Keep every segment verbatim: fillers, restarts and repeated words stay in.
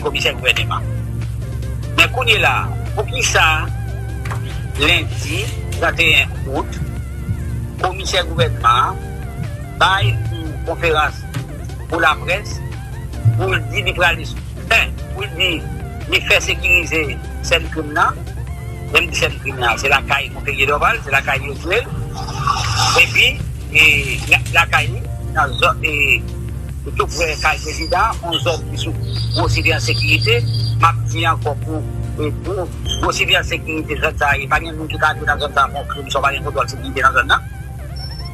komisè gouvèneman. Men kounye la, poukisa lendi trannteyen out, komisè gouvènman an bay yon konferans pou laprès, pou l di li prale fè, pou l di li fè sekirize sèn krim nan. Lè m di sèn krim nan, se lakay Monferrier Dorval, se lakay yo jwe l. Epi, e, la- lakay li, nan zòn, e, tou pre kay prezidan, yon zòn ki sou gwo siveyans sekirite. M ap di ankò pou, e, pou gwo siveyans sekirite zòn sa a, e pa gen moun ki ka antre nan zòn sa a fè yon krim san w pa gen kontwòl sekirite nan zòn nan.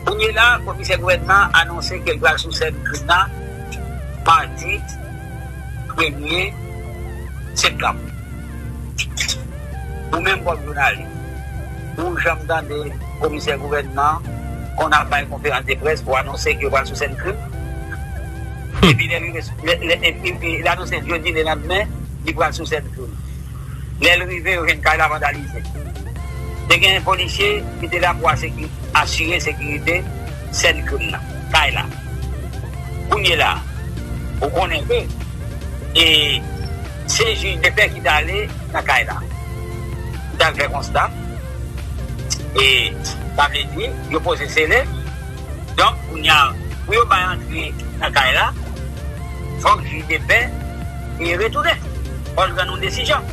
Kounye la, komisè gouvènman anonse ke l pral sou sèn krim nan madi premye septanm. Ou menm kòm jounalis, ou janm tande komisè gouvènman konn ap bay konferans de près pou anonse ke yo pral sou sèn krim? Epi lè l rive, lè, lè, epi, epi l anonse l jodi lelandmen, li pral sou sèn krim. Lè l rive, yo jwenn kay la vandalize. Te gen polisye ki te la pou aseki- asire sekirite sèn krim nan, kay la. Kounye la, ou konnen ke, e, se jij de pè ki t ale nan kay la. Li t al fè konsta. E, sa vle di, yo poze sele. Donk, kounye a, pou yo bay antre nan kay la, fòk jij de pè e retounen. Fòk l rann yon desizyon.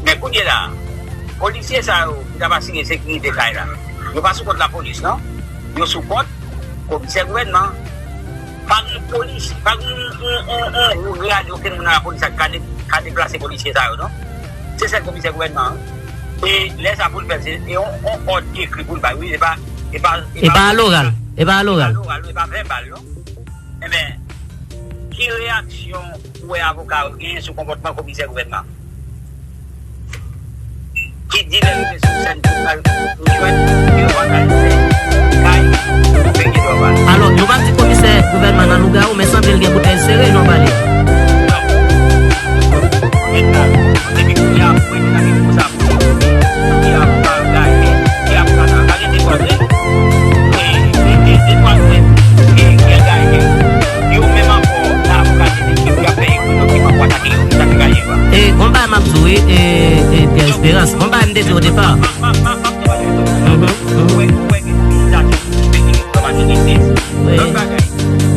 Men kounye la, polisye sa yo ki t ap asire sekirite kay la, yo pa sou kont lapolis, non. Yo sou kont komisè gouvènman. Pa gen polis, pa gen yon, yon, yon, yon wo grade okenn moun nan lapolis ak ka de- ka deplase polisye sa yo, non. Se sèl komisè gouvènman an. E lè sa pou l fè, se e yon, yon òd ki ekri pou l bay, wi, e pa, e pa, e pa aloral, e pa aloral, e pa vèbal, non. Enben, ki reyaksyon ou wè avoka yo genyen sou konpòtman komisè gouvènman? Ki di lè rive sou sèn tribinal, nou jwenn yo vandalize kay Monferrier Dorval. Alò, nou pa di komisè gouvènman nan lougawou, men sanble l gen boutèy sere, jan w pale a. Non. Mèt la, depi kounye a, mwen te nan nivo sa pou li. Kounye a, avoka yo gaye, e avoka sa yo pa gen de twa grèv. E, e, e, de twa grèv, e, ki gaye. Yo menm ankò, nan avoka de lekip, y ap fè ekri dokiman pou atake yo, sa ki gaye yo a. E, gon bagay m ap di w, wi, e, e, Pierre Espérance, gon bagay m te di w o depa. M ap, m ap, m ap, m ap te pale de sa. Mhm, mhm. Ou wè, ou wè gen mobilizasyon ki vini nan maten de sis. Wi. Lòt bagay,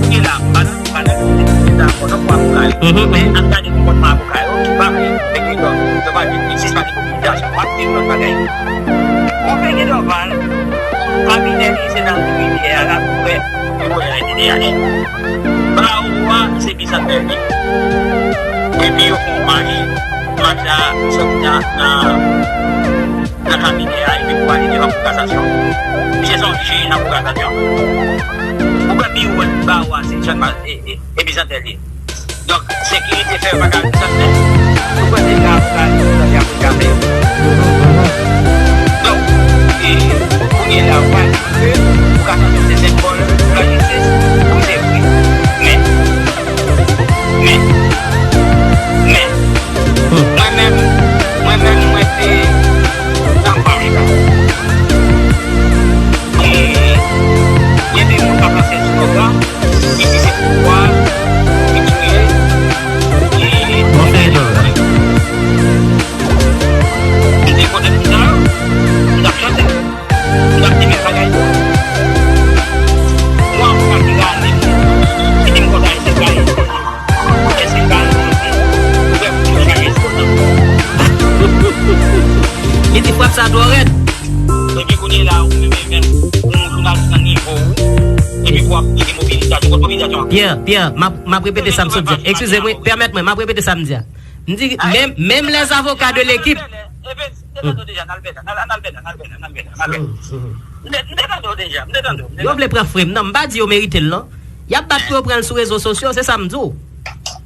kounye la, m pa nan, m pa nan lide pou mete akò nan pou avoka yo. Mhm, mhm. Men ap gade konpòtman avoka yo, ki pa vle peye lòt, yo pa vle sispann mobilizasyon. M ap di lòt bagay. Monferrier Dorval, kabinè li se nan ri Rivyè a, la tou prè biwo R T D H. Bawo a se Bizantèl li. Epi yo fè yon mach, mach la soti nan, nan, nan kabinè a, epi pou ale devan kou kasasyon. Misye se yon jij nan kou kasasyon. Ou kwè biwo bawo a se sèlman e, e, e Bizantèl li. Donk, sekirite fè yo pa ka vin sòt nèt. Ou kwè se ka avoka li, sa se avoka fè yo. Donk, e, kounye la, ou pa di ke ou ka santi se senbòl pou lajistis, wi, se vre. Men, men, men, mwen menm, mwen menm, mwen te nan paj la. E, gen de moun k ap lanse slogan, ki di se pouvwa ki touye. E, bon, se etonnant. M te konnen moun sa yo, m t ap chante, m t ap di menm bagay tou. Yon avoka ki rale m, ki di m konsa, e se gaye. Èske gaye, oubyen pou touye gaye, se konsa. Li di frap sa twò rèd. Epi kounye la, ou menm, menm, ou jounalis nan nivo ou, epi pou ap di mobilizasyon, kont mobilizasyon an. Pierre, Pierre, m ap, m ap repete sa m sot di a. Eskize mwen, pèmèt mwen, m ap repete sa m di a. M di, menm, menm les avocats de l'équipe. Evens, m te tande w deja, n al bèl, n al, n al bèl, n al bèl, n al bèl, n al bèl. M te, m te tande w deja, m te tande w, m te tande w. Yo vle pran frè m, non, m pa di yo merite l, non. Y ap bat pou yo pran l sou rezo sosyo, se sa m di w.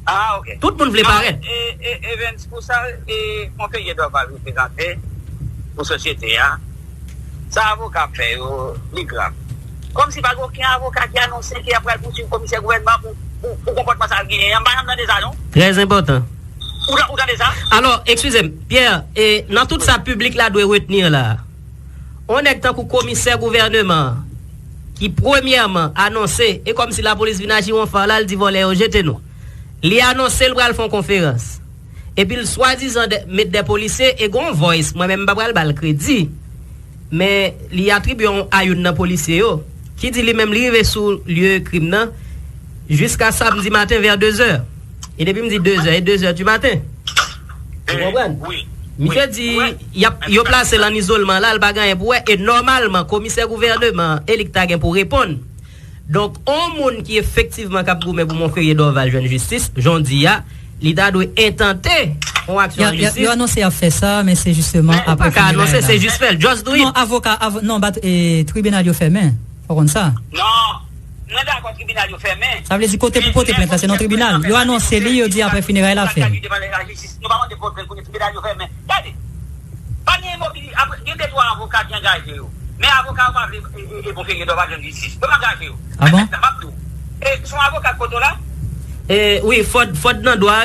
Ah, ok. Tout moun vle parèt. E, e, Evens, pou sa, e, Monferrier Dorval reprezante pou sosyete a, sa avoka ap fè yo, li grav. Kòmsi pa gen okenn avoka ki anonse ke y ap pral pouswiv komisè gouvènman pou, pou, pou konpòtman sa l genyen an. M pa janm tande sa, non. Trè enpòtan. Ou ta-, ou tande sa? Alò, eskize m, Pierre, e, nan tout sa piblik la dwe retni la, yon nèg tankou komisè gouvèneman an, ki premyèman anonse, e kòmsi lapolis vin aji yon fwa la, l di vòlè yo jete nou. Li anonse l pral fè yon konferans. Epi l swadizan de- met de polisye e gon voice, mwen menm m pa pral ba l kredi. Men li atribye yon a youn nan polisye yo, ki di li menm li rive sou lye krim nan jiska samdi maten vè de zè. E depi m di de zè, e de zè di maten. Ou konprann? Misye di y ap, yo plase l an izolman la, l pa gen anyen pou wè. E nòmalman, komisè gouvèneman e li k ta gen pou reponn. Donk, on moun ki efektivman k ap goumen pou Monferrier Dorval jwenn jistis, jan w di a, li ta dwe entante yon aksyon an jistis. Yo anonse y ap fè sa, men se jisteman apre tribinal la. Anonse, se jis fè l. Just do it. Non, avoka, avo, non, bat, e, tribinal yo fèmen. Fò konn sa. Non, mwen dakò tribinal yo fèmen. Sa vle di kote pou pote plent la, se nan tribinal. Yo anonse li, yo di apre fineray la fè. Nou pa mande pou plent kounye tribinal yo fèmen. Gade, pa gen imobilize, gen de twa avoka ki angaje yo. Men avoka yo pa vle e, e, e Monferrier Dorval jwenn jistis. Yo pa angaje yo. Ah bon? Mèt la, m ap di w. E, se yon avoka kote w la? E, wi, Fòd, Fòd nan dwa.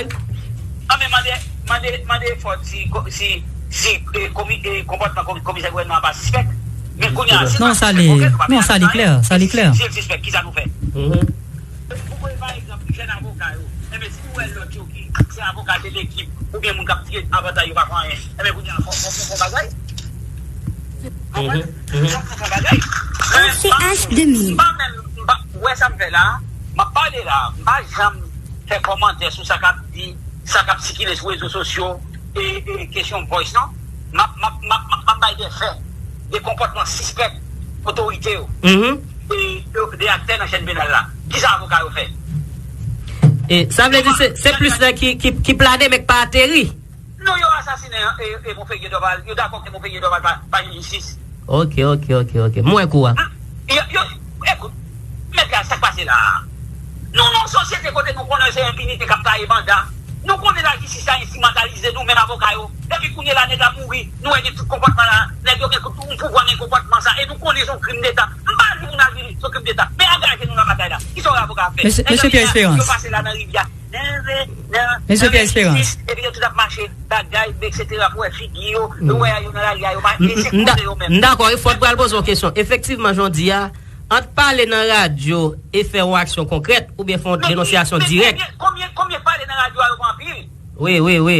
An men mande, mande, mande Fòd si, si, si e, komi, e, konpòtman komi, komisè gouvènman an pa sispèk. Men kounye a, si l pa sispèk, non, sa li klè, sa li klè. Si l sispèk, kisa nou fè? Pou, pou, pa egzanp, jèn avoka yo. Enben, si nou wè lòt yo ki se avoka de lekip, oubyen moun k ap tire avantay yo pa fè anyen, enben, kounye a, fò, fò, fò, fò bagay. Konprann? Fò, fò, fò bagay. Mwen, m pa, m pa menm, m pa, ou wè sa m fè la, m ap pale la, m pa janm fè kòmantè sou sa k ap di, sa k ap sikile sou rezo sosyo, e, e kesyon voice, non. M ap, m ap, m ap, m ap, m ap bay de fè, de konpòtman sispèk otorite yo, e, e de aktè nan chèn penal la. Kisa avoka yo fè? E sa vle di se, se plis nèg ki, ki, ki plane men k pa ateri. Non, yo asasinen e, e Monferrier Dorval. Yo dakò ke Monferrier Dorval pa, pa jwenn jistis. Ok, ok, ok, ok. M wè kou a. Yo, yo, ekout, mèt la, sa k pase la a? Nou nan yon sosyete kote nou konnen se enpinite k ap taye banda. Nou konnen lajistis la enstrimantalize nou menm avoka yo. Epi kounye la nèg la mouri, nou wè gen tout konpòtman la. Nèg yo gen tout yon pouvwa nan konpòtman sa. E nou konnen se yon krim deta. M pa di moun al vini, se yon krim deta. Men angaje nou nan batay la. Kisa w wè avoka ap fè? Mesye, Mesye Pierre Espérance. Yo pase la nan rivyè. Mesye Pierre Espérance. Epi yo tout ap mache, bagay, etsetera, pou wè figi yo, yo wè yo nan lari a, yo pa, e se kontre yo menm. M dakò, e Fòd pral poze yon kesyon. Efektivman, jan w di a, ant pale nan radyo e fè yon aksyon konkrèt, oubyen fè yon denonsyasyon dirèk. Men, men, men konbyen, konbyen, konbyen pale nan radyo a yo pa anpil? Wi, wi, wi.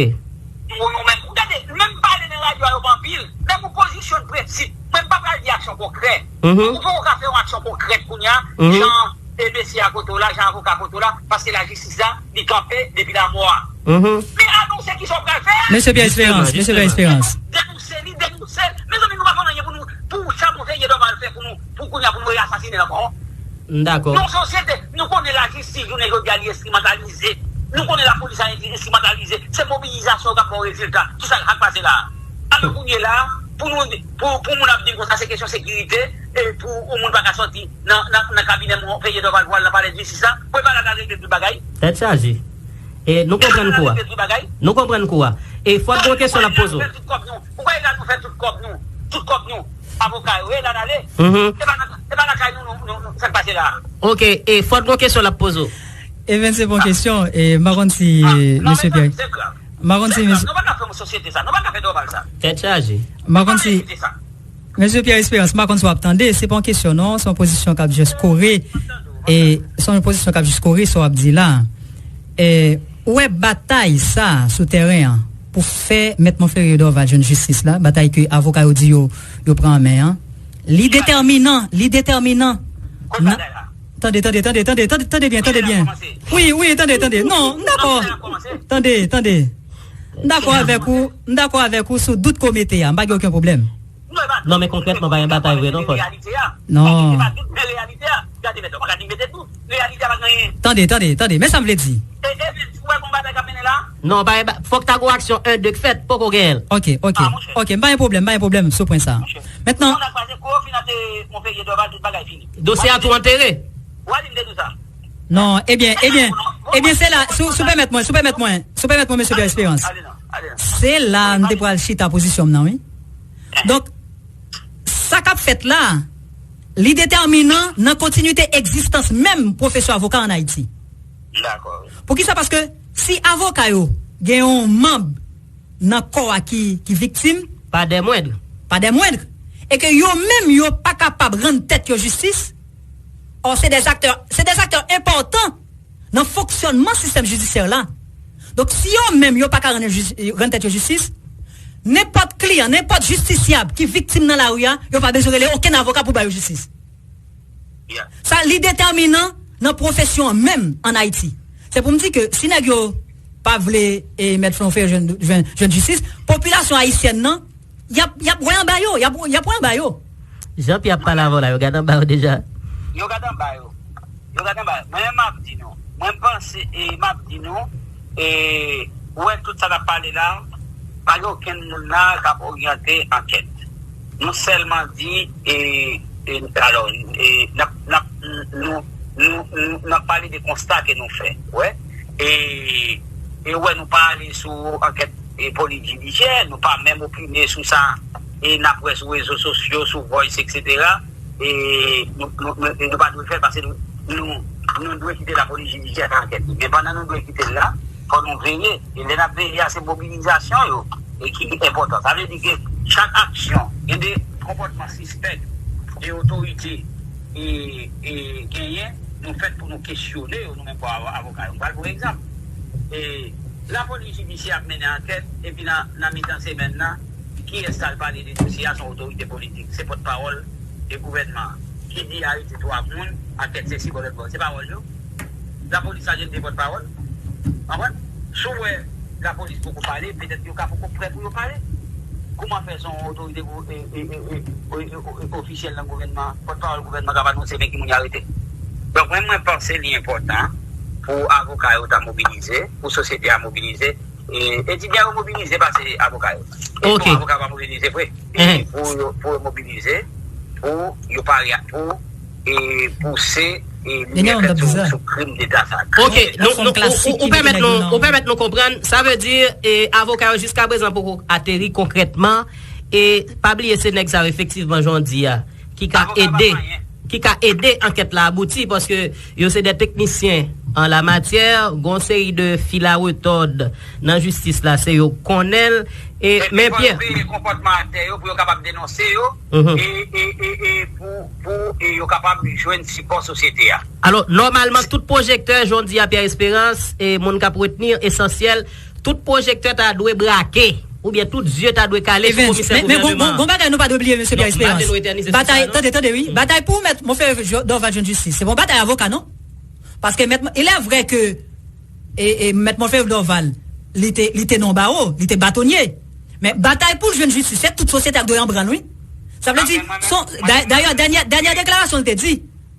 Ou, ou menm, ou gade, menm pale nan radyo a yo pa anpil, men pou pozisyon de prensip, mwen m pa pral di aksyon konkrè. Ou poko ka fè yon aksyon konkrèt kounye a, jan e mesye a kote w la, jan avoka kote w la, paske lajistis la, li kanpe depi lanmò a. Men anonse kisa w pral fè a. Mesye Pierre Espérance, Mesye Pierre Espérance. Denonse li, denonse l. Mezanmi, nou pa konn anyen pou nou, pou sa Monferrier Dorval fè pou nou, pou kounye a pou nou re asasinen l ankò. M dakò. Nan yon sosyete, nou konnen lajistis, jounen jodi a, li enstrimantalize. Nou konnen lapolis a enstrimantalize. Se mobilizasyon k ap ba w rezilta. Kisa k pase la a? Alò kounye la, pou nou, pou, pou moun ap di konsa, se kesyon sekirite, e pou yon moun pa ka sòti nan, nan, nan kabinè Monferrier Dorval pou al nan palè jistis la, pou e pa la ka regle tout bagay. Tèt chaje. E nou konprann kou a. Nou konprann kou a. E Fòd gon kesyon l ap poze w. Ou kwè la nou fè tout kòb nou? Tout kòb nou. Avoka yo, e la n ale. Se pa nan, se pa nan kay nou, nou, nou, nou, sa k pase la a. Ok, e Fòd gon kesyon l ap poze w. Eben, se bon kesyon. E m pa konn si Mesye Pierre. M pa konn si Mesye. Nou pa ka fè yon sosyete sa. Nou pa ka fè Dorval sa. Tèt chaje. M pa konn si Mesye Pierre Espérance, m pa konn si w ap tande, se pa yon kesyon non, se yon pozisyon k ap jis kore, e se yon pozisyon k ap jis kore sa w ap di la. E, ou wè batay sa sou tèren an pou fè Mèt Monferrier Dorval jwenn jistis la, batay ke avoka yo di yo, yo pran an men an, li detèminan, li detèminan. Tande, tande, tande, tande, tande, tande byen, tande byen. Wi, wi, tande, tande. Non, m dakò. Tande, tande. M dakò avèk ou, m dakò avèk ou sou dout ke w mete a. M pa gen okenn pwoblèm. Non, men konkrètman, pa gen batay vre, non, Fòd. Non. Tande, tande, tande. Men sa m vle di. Non, pa gen ba-, fòk ta gon aksyon en, de k fèt, poko gen l. Ok, ok. Ok, m pa gen pwoblèm, m pa gen pwoblèm sou pwen sa a. Mentnan, Dosye a tou antere. Non, ebyen, ebyen, ebyen, se la, si w, si w pèmèt mwen, si w pèmèt mwen, si w pèmèt mwen, Mesye Pierre Espérance. Se la m te pral chita pozisyon m nan, wi. Donk, sa k ap fèt la, li detèminan nan kontinite egzistans menm pwofesyon avoka ann Ayiti. Poukisa? Paske si avoka yo gen yon manm nan kò a ki, ki viktim, pa dè mwendr, pa dè mwendr, e ke yo menm yo pa kapab rann tèt yo jistis, or se dè aktè, se dè aktè enpòtan nan fonksyònman sistèm jidisyè la. Donk, si yo menm yo pa ka rann, jis- rann tèt yo jistis, nenpòt kliyan, nenpòt jistisyab ki viktim nan lari a, yo pa bezwen rele okenn avoka pou ba yo jistis. Sa, li detèminan nan pwofesyon an menm ann Ayiti. Se pou m di ke si nèg yo pa vle e mèt Florent Ferré jwenn, jwenn, jwenn jistis, popilasyon ayisyèn nan, y ap, y ap wè anba yo, y ap, y ap wè anba yo. Jan Pye ap pale avè w la, yo gade anba yo deja. Yo gade anba yo. Yo gade anba yo. Mwen menm m ap di nou. Mwen m panse, e m ap di nou, e, ou wè tout sa n ap pale la, pa gen okenn moun la k ap oryante ankèt. Nou sèlman di, e, e, alò, e, n ap, n ap, nou, nou, nou, n ap pale de konsta ke nou fè, wè. E, e wè, nou pa ale sou ankèt, e, polis jidisyè, nou pa menm opine sou sa, e n ap wè sou rezo sosyo, sou Voice, etsetera. E nou, nou, nou, nou pa dwe fè l paske nou, nou, nou dwe kite lapolis jidisyè fè ankèt li. Men pandan nou dwe kite l la, fò nou veye. E lè n ap veye a, se mobilizasyon yo e ki enpòtan. Sa vle di ke chak aksyon, gen de konpòtman sispèk de otorite e, e genyen, nou fèt pou nou kesyone yo, nou menm kòm avo- avoka yo. M pral pran egzanp. E lapolis jidisyè ap mennen ankèt, epi nan, nan mitan semèn nan, kiyès k al pale de dosye a? Se yon otorite politik, se pòtpawòl de gouvènman an, ki di arete twa moun, ankèt sesi bò lòt bò. Se pawòl yo. Lapolis pa gen de pòtpawòl. Konprann? Si w wè lapolis poko pale, petèt yo ka poko prè pou yo pale. Kòman fè se yon otorite gou- e, e, e, e, e, e, e, ofisyèl nan gouvènman, pòtpawòl gouvènman k ap anonse men ki moun y arete? Donk, mwen, mwen panse li enpòtan pou avoka yo ta mobilize, pou sosyete a mobilize, e etidyan yo mobilize pase avoka yo. E pou avoka pa mobilize vre. E pou yo, pou yo mobilize, pou yo pare a, pou e pouse e limyè fèt sou, sou krim deta sa. Ok, nou, nou, ou, ou pèmèt nou, ou pèmèt nou konprann, sa vle di, e, avoka yo jiskaprezan poko ateri konkrètman, e pa bliye se nèg sa yo efektivman jan w di a, ki ka ede, ki ka ede ankèt la abouti, paske yo se de teknisyen an la matyè, gon seri de fil a retòd nan jistis la, se yo konnen l, e, men Pyè. Veye konpòtman aktè yo pou yo kapab denonse yo, e, e, e, e pou, pou e yo kapab jwenn sipò sosyete a. Alò, nòmalman, tout pwojektè, jan w di a Pierre Espérance, e moun k ap retni, esansyèl, tout pwojektè ta dwe brake, oubyen tout zye ta dwe kale sou komisè gouvènman an. Men, men gon, gon, gon bagay nou pa dwe bliye, mesye Pierre Espérance. Batay, tande, tande, wi. Batay pou mèt Monferrier Dorval jwenn jistis. Se pa yon batay avoka, non. Paske mèt, il est vrai que e, e mèt Monferrier Dorval, li te, li te nan bawo, li te batonye. Men batay pou l jwenn jistis, se tout sosyete a k dwe an brann, wi. Sa vle di, son, da- dayè, dènyè, dènyè deklarasyon l te di,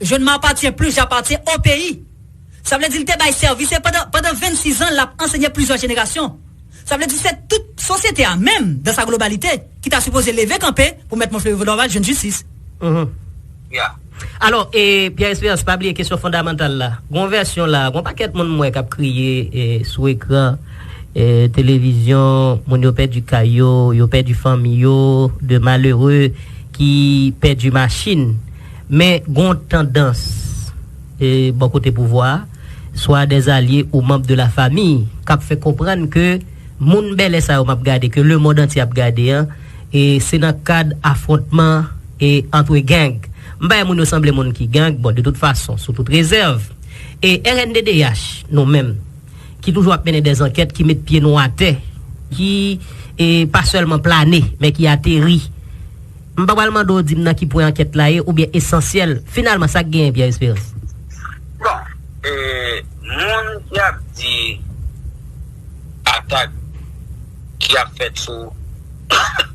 je ne m'appartiens plus, j'appartiens au pays. Sa vle di, l te bay sèvis, e pandan, pandan vennsis an, l ap ansenye plizyè jenerasyon. Sa vle di, se tout sosyete a, menm, dans sa globalité, ki ta sipoze leve kanpe pou mèt Monferrier Dorval jwenn jistis. Mhm. Ya. Alò, e, Pierre Espérance, pa bliye kesyon fondamantal la. Gon vèsyon la, gon pakèt moun m wè k ap kriye, e, sou ekran, e, televizyon, moun yo pèdi kay yo, yo pèdi fanmi yo, de malere ki pèdi machin. Men gon tandans, e, bò kote pouvwa a, swa dèzalye ou manm de la fami, k ap fè konprann ke moun bèlè sa yo m ap gade, ke lemonn antye ap gade an, e se nan kad afwontman e antre gang. M pa wè moun yo sanble moun ki gang, bon, de tout fason, sou tout rezèv. E R N D D H, nou menm, ki toujou ap mennen dèzankèt, ki met pye nou atè, ki, e, pa sèlman plane, men ki ateri. M pa pral mande w di m nan ki pwen ankèt la ye, oubyen esansyèl. Finalman, sa k genyen, Pierre Espérance? Bon, e, moun ki ap di atak ki ap fèt sou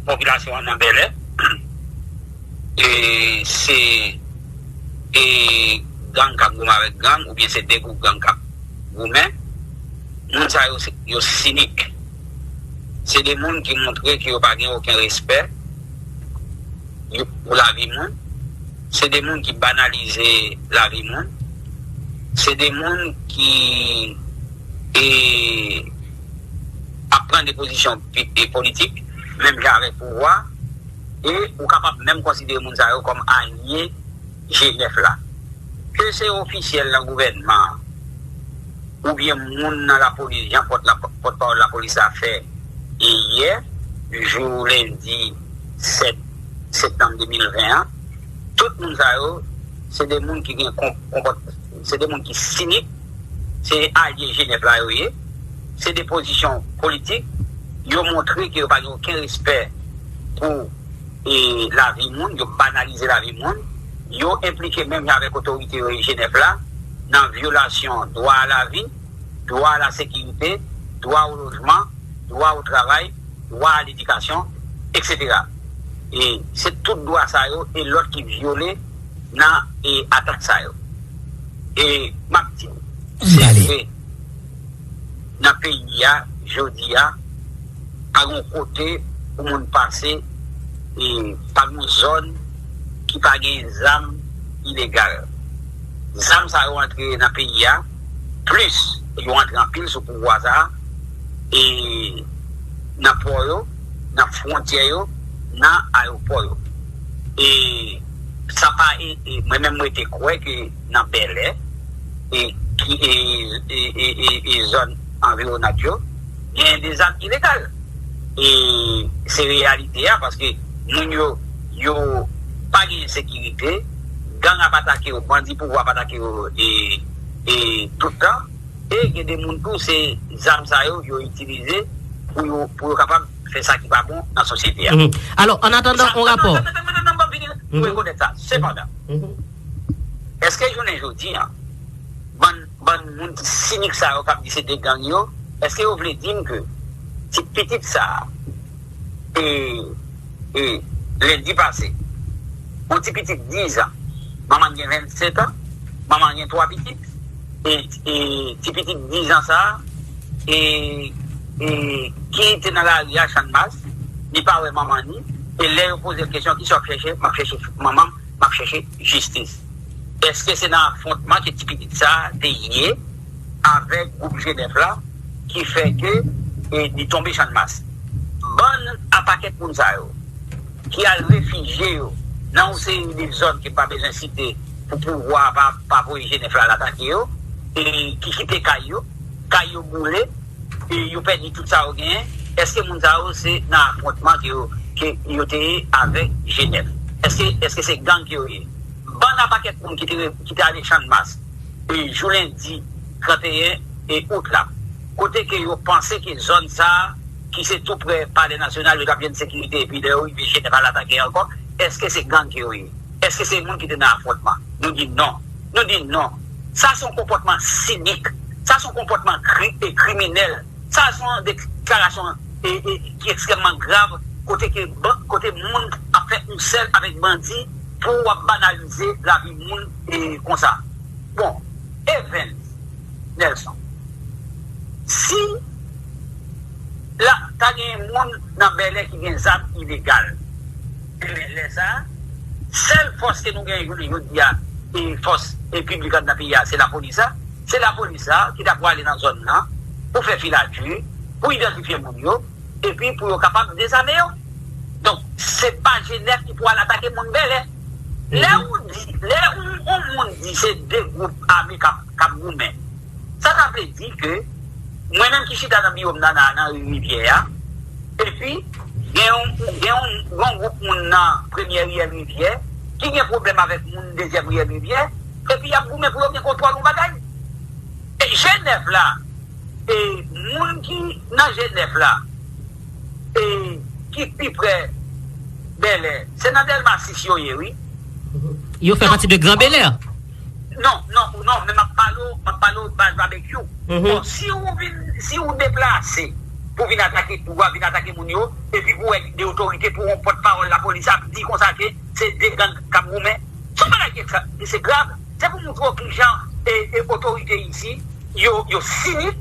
popilasyon an nan Bèlè, e se, e, gang k ap goumen avèk gang, oubyen se de gwoup gang k ap goumen, moun sa yo, se- yo sinik. Se de moun ki montre ke yo pa gen okenn respè yo- pou lavi moun. Se de moun ki banalize lavi moun. Se de moun ki, e, ap pran de pozisyon pi- e politik, menm jan avèk pouvwa, e ou kapab menm konsidere moun sa yo kòm alye G nèf la. Ke se ofisyèl nan gouvènman an, oubyen moun nan lapolis, jan pòt la- pòtpawòl lapolis la fè, e yè, jou lendi sèt septanm de mil ven an, tout moun sa yo, se de moun ki gen kon- konpòt- se de moun ki sinik, Se alye G nèf la yo ye. Se de pozisyon politik. Yo montre ke yo pa gen okenn respè pou e, lavi moun, yo banalize lavi moun. Yo enplike menm jan avèk otorite yo e G nèf la nan vyolasyon dwa a lavi, dwa a la sekirite, dwa o lojman, dwa o travay, dwa a ledikasyon, etsetera. E se tout dwa sa yo e lòt ki vyole nan e atak sa yo. E m ap di w, se vre, nan peyi a, jodi a, pa gen kote pou moun pase, e pa gen zòn ki pa gen zam ilegal. Zam sa yo antre nan peyi a, plis yo antre anpil sou pouvwa sa a, e nan pò yo, nan fwontyè yo, nan ayewopò yo. E sa pa e, e mwen menm mwen te kwè ke nan Bèlè e ki e, e, e, e, e zòn anviwonant yo, gen de zam ilegal. E se reyalite a, paske moun yo, yo pa gen sekirite, gang ap atake yo, bandi pouvwa ap atake yo e, e tout tan. E gen de moun tou, se zam sa yo yo itilize pou yo, pou yo kapab fè sa ki pa bon nan sosyete a. Mhm. Alò, an atandan, on rapò. Tann, tann, tann, tann, tann, ban m fini, pou rekonèt sa. Sepandan, èske jounen jodi a, bann, bann moun ki sinik sa yo k ap di se de gang yo, èske yo vle di m ke ti pitit sa a, e, e, lendi pase, yon ti pitit diz an, manman l gen vennsenk an, manman l gen twa pitit, e, e ti pitit diz an sa a, e, e, ki te nan lari a Channmas, li pa wè manman ni, e lè yo poze l kesyon, "Kisa w ap chèche?" "M ap chèche manman m, m ap chèche jistis." Èske se nan afwontman ke ti pitit sa a te ye avèk gwoup G nèf la ki fè ke, e, li tonbe Channmas? Bann a pakèt moun sa yo ki al refijye yo nan yon seri de zòn ke m pa bezwen site pou pouvwa a pa, pa voye G nèf la al atake yo, e ki kite kay yo, kay yo boule, e yo pèdi tout sa yo genyen. Èske moun sa yo se nan afwontman ke yo, ke yo te ye avèk G nèf? Èske, èske se gang ke yo ye? Bann a pakèt moun ki te, ki te ale Channmas, e jou lendi trannteyen e out la, kote ke yo panse ke zòn sa a, ki se tou prè Palè Nasyonal, yo t ap jwenn sekirite, epi lè yo rive G nèf al atake ankò, èske se gang ke yo ye? Èske se moun ki te nan afwontman? Nou di non. Nou di non. Sa se yon konpòtman sinik. Sa se yon konpòtman kri, e kriminèl. Sa se yon deklarasyon, e, e, ki ekstrèmman grav, kote ke ban-, kote moun ap fè yon sèl avèk bandi pou w ap banalize lavi moun, e, konsa. Bon, Evens Nelson, si la ta gen moun nan Bèlè ki gen zam ilegal, ebyen, lè sa a, sèl fòs ke nou gen jounen jodi a, e fòs, e piblik nan peyi a, se lapolis la. Se lapolis la ki ta pwale nan zòn nan pou fè filati, pou idantifye moun yo, epi pou yo kapab dezame yo. Donk, se pa G nèf ki pou al atake moun Bèlè. Lè ou di, lè yon, yon moun di se de gwoup ame k ap, k ap goumen, sa ta vle di ke mwen menm ki chita nan biwo m nan, nan, nan ri Rivyè a, epi gen yon, gen yon, yon gwoup moun nan premyè riyèl Rivyè ki gen pwoblèm avèk moun dezyèm riyèl Rivyè, epi y ap goumen pou yo gen kontwòl yon bagay. E G nèf la, e moun ki nan G nèf la, e ki pi prè Bèlè, se nan Dèlma sis yo ye, wi. Yo fè pati de Gran Bèlè. Non, non, non, men m ap pale w, m ap pale w baz Babekyou. Bon, si ou vin, si ou deplase pou vin atake, pou vin atake moun yo, epi pou wè de otorite, pou yon pòtpawòl lapolis ap di konsa ke se de gang k ap goumen, se yon bagay ki eksa, se grav. Se pou montre w kijan, e, e, otorite isi, yo, yo sinik,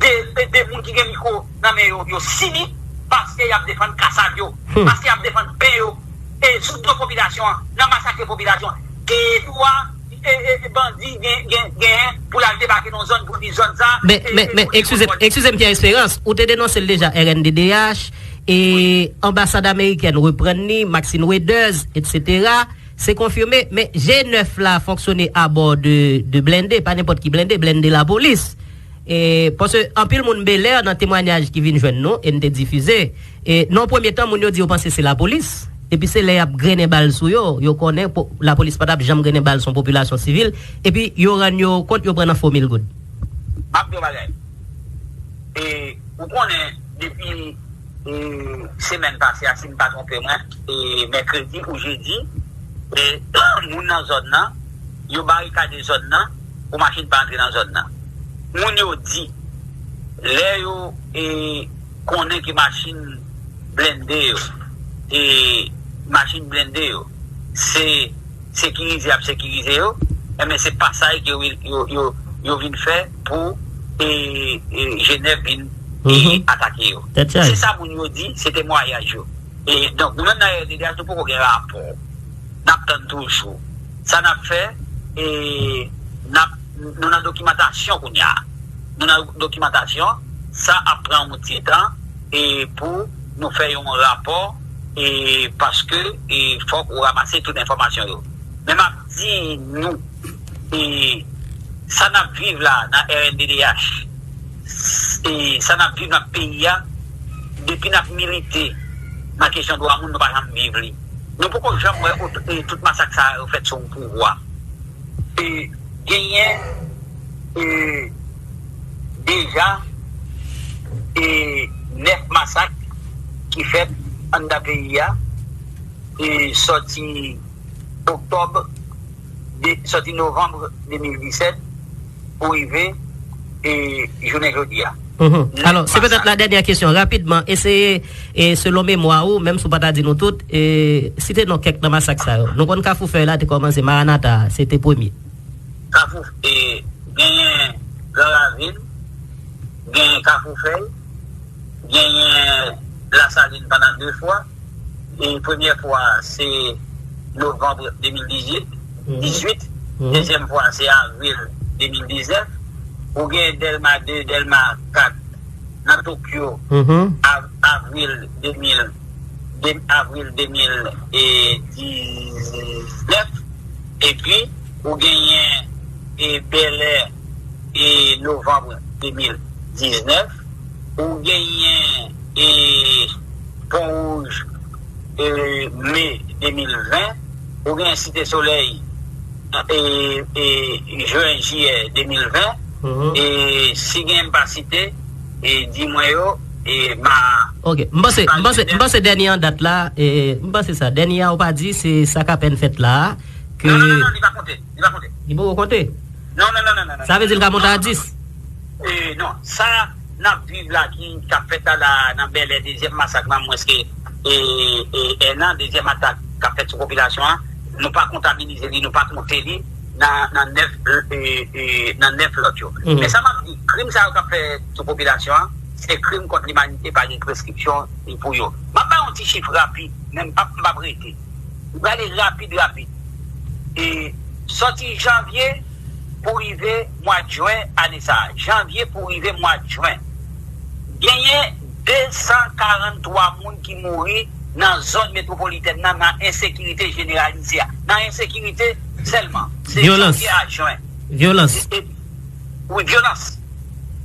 de, de, de moun ki gen mikwo nan men yo, yo sinik, paske y ap defann kasad yo, paske y ap defann pen yo, e sou do popilasyon an, nan masakre popilasyon an. Ki dwa, e, e, e bandi gen, gen, genyen pou l al debake nan zòn pou di zòn sa, men, e, men, e men, pou li eskize, konpòte eskize m, Pierre Espérance, ou te denonse l deja, R N D D H, e anbasad amerikèn reprann li, Maxine Waters, etsetera. Se konfime, men G nèf la fonksyone abò de, de blende, pa nenpòt ki blende, blende lapolis. E, paske anpil moun Bèlè nan temwayaj ki vin jwenn nou, e n te difize, e nan yon premye tan, moun yo di yo panse se lapolis. Epi se lè y ap grennen bal sou yo, yo konnen po-, lapolis pa t ap janm grennen bal sou yon popilasyon sivil. Epi yo rann yo kont yo pran nan fo mil goud. M ap di yon bagay. E, ou konnen, depi, e, semèn pase a, si m pa twonpe mwen, e, mèkredi ou jedi, e, moun nan zòn nan, yo barikade zòn nan pou machin pa antre nan zòn nan. Moun yo di, lè yo, e, konnen ke machin blende yo, e, machin blende yo, se sekirize y ap sekirize yo, enben se pasaj ke yo, yo, yo, yo vin fè pou, e, e, Jenèv vin, e, atake yo. Se sa moun yo di, se temwayaj yo. E, donk, nou menm nan R D D H, nou poko gen rapò. N ap tann toujou. Sa n ap fè, e, n ap, nou nan dokimantasyon kounye a. Nou nan dokimantasyon, sa ap pran yon ti tan, e, pou nou fè yon rapò, e, paske, e, fòk ou ranmase tout enfòmasyon yo. Men m ap di nou, e, sa n ap viv la nan R N D D H, e, sa n ap viv nan peyi a, depi n ap milite nan kesyon dwa moun, nou pa janm viv li. Nou poko janm wè ot-, e, tout masak sa yo fèt sou yon pouvwa. E, genyen, e, deja, e, nèf masak ki fèt anndan peyi a, e, sòti oktòb, de, sòti novanm de mil disèt pou rive, e, jounen jodi a. Alò, se petèt la dènyè kesyon. Rapidman, eseye, e, selon memwa ou, menm si w pa ta di nou tout, e, site non kèk nan masak sa yo. Nou konn Kafou Fèy la te kòmanse, Maranata, se te premye. Kafou, e, genyen Gran Ravin, genyen Kafou Fèy, genyen Lasalin pandan de fwa. E premyè fwa, se novanm de mil dizuit, dizuit. Dezyèm fwa, se avril de mil diznèf. Ou gen Dèlma de, Dèlma kat nan Tokyo, av-, avril de mil, de, avril de mil diznèf. Epi, ou genyen, e, Bèlè, e, novanm de mil diznèf. Ou genyen, e, Pon Wouj, e, me de mil ven. Ou genyen Site Solèy, e, e, jen, jiyè de mil ven. E si gen m pa site, e, di mwen yo, e, ma... Ok, m panse, m panse, m panse dènye an dat la, e, m panse sa, dènye a ou pa di, se sa k apèn fèt la a, ke... Non, non, non, non, li pa konte, li pa konte. Li poko konte? Non, non, non, non, non, non. Sa vle di l ka monte a dis? E, non, sa n ap viv la ki, k ap fèt la, la nan Bèlè, dezyèm masak nan mwens ke, e, e, en an, dezyèm atak k ap fèt sou popilasyon an, nou pa kontabilize li, nou pa konte li nan, nan nèf, e, e, nan nèf lòt yo. Men sa m ap di, krim sa yo k ap fèt sou popilasyon an, se krim kont limanite, pa gen preskripsyon pou yo. M ap bay yon ti chif rapid, men m p ap, m p ap rete. M prale rapid, rapid. E sòti janvye pou rive mwa jen ane sa a. Janvye pou rive mwa jen. Genyen de san karant twa moun ki mouri nan zòn metwopolitèn nan, nan ensekirite jeneralize a. Nan ensekirite sèlman. Se janvye a jen. Vyolans. E, e, wi, vyolans.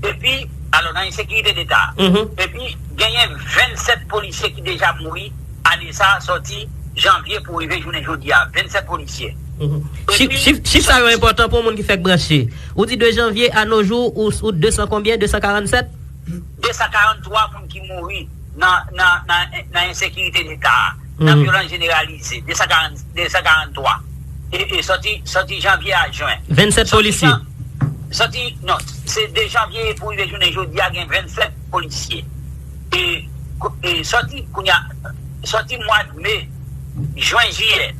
Epi, alò, nan ensekirite deta. Epi, genyen vennsèt polisye ki deja mouri ane sa a, sòti janvye pou rive jounen jodi a. Vennsèt polisye. Chif, epi, chif, chif sa yo enpòtan pou moun ki fèk branche. Ou di de janvye a no jou, ou, ou de san konbyen? De san karannsèt? De san karanntwa moun ki mouri nan, nan, nan, nan ensekirite leta a, nan vyolans jeneralize, de san karant, de san karanntwa. E, e sòti, sòti janvye a jen. Vennsèt polisye. Sòti, non, se de janvye pou rive jounen jodi a, gen vennsèt polisye. E, e sòti, kounye a, sòti mwa me, jen, jiyè,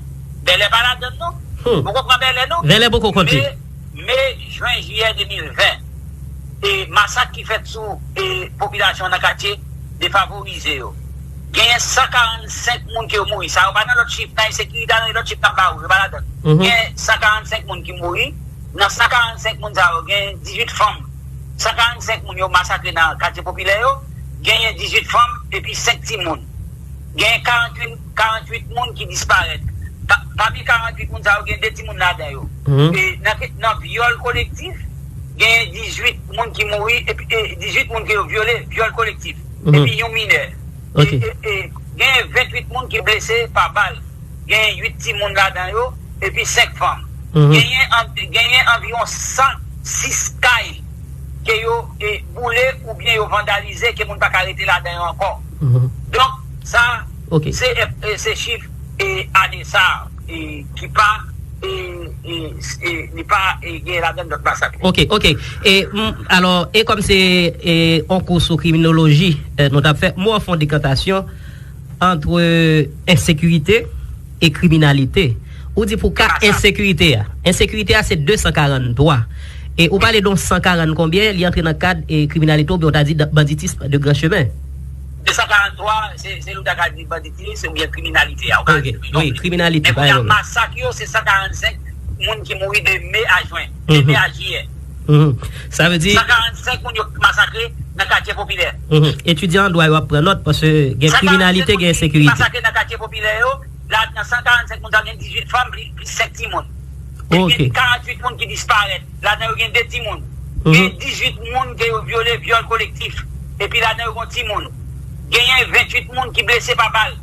Bèlè pa ladann, non. Poko pran Bèlè, non. Bèlè poko konte. Me, me, jen, jiyè de mil ven. E masak ki fèt sou, e, popilasyon nan katye defavorize yo. Genyen san karannsenk moun ki yo mouri. Sa yo pa nan lòt chif, nan ensekirite a, nan lòt chif n ap ba ou, yo pa ladann. Genyen san karannsenk moun ki mouri. Nan san karannsenk moun sa yo, genyen dizuit fanm. San karannsenk moun yo masakre nan katye popilè yo, genyen dizuit fanm epi senk timoun. Genyen karanntuit, karanntuit moun ki disparèt. Pa, pami karanntuit moun sa yo, gen de timoun ladan yo. E nan, nan vyòl kolektif, genyen dizuit moun ki mouri, epi, e, dizuit moun ke yo vyole, vyòl kolektif. Epi yon minè. E, e, e, genyen venntuit moun ki blese pa bal. Genyen uit timoun ladan yo, epi senk fanm. Genyen an, genyen anviwon san sis kay ke yo e, boule oubyen yo vandalize, ke moun pa ka rete ladan yo ankò. Donk, sa, se, e, se chif e, ane sa a, e, ki pa, e, e, e, li pa e, gen ladan lòt masak. Ok, ok. E, m, alò, e kòm se e, on kou sou kriminoloji e, nou t ap fè, m ofri yon dekantasyon ant ensekirite e kriminalite. Ou di pou ka ensekirite a. Ensekirite a se de san karant twa. E ou pale de yon san karant konbyen, li antre nan kad e kriminalite oubyen ou ta di banditis de gran chemen. De san karant twa, se, se ou ta ka di banditis oubyen kriminalite a. Ou ka di wi, kriminalite, men kounye a masak yo, se san karant senk moun ki mouri de me a jen, de me a jiyè. Sa vle di san karant senk moun yo masakre nan katye popilè. Etidyan an dwa yo ap pran nòt, paske gen kriminalite, gen ensekirite. Masakre nan katye popilè yo, la, nan san karant senk moun sa, gen dizuit fanm, plis, plis senk timoun. Epi gen karant uit moun ki disparèt. Ladan yo gen de timoun. Gen dizuit moun ke yo vyole, vyòl kolektif. Epi ladan yo gen timoun. Genyen ventuit moun ki blese pa bal.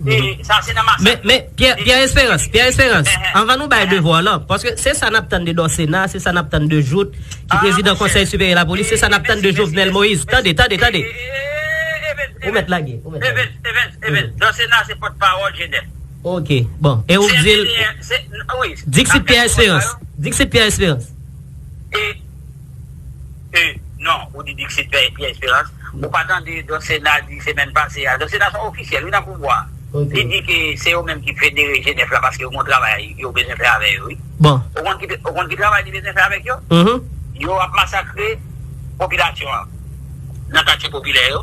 E sa se nan masak. Men, men, Pierre, Pierre Espérance, Pierre Espérance, anvan nou bay devwa w lan, paske se sa n ap tann de Dòsena, se sa n ap tann de Jouthe, ki prezidan Konsèy Siperyè Lapolis, se sa n ap tann de Jovenel Moïse. Tande, tande, tande. Ou mèt lage, ou mèt lage. Evens, Evens, Evens, Dòsena se pòtpawòl G nèf. Ok, bon. E ou di l, Dixit Pierre Espérance. Dixit Pierre Espérance. E, e, non, ou di Dixit Pierre, Pierre Espérance. Ou pa tande Dòsena di semèn pase a. Dòsena se yon ofisyèl, wi, nan pouvwa. Li di ke se yo menm ki federe G nèf la paske yo gen yon travay yo bezwen fè avè yo, wi. Bon. Ou konn ki, ou konn ki travay li bezwen fè avèk yo? Yo ap masakre popilasyon an nan katye popilè yo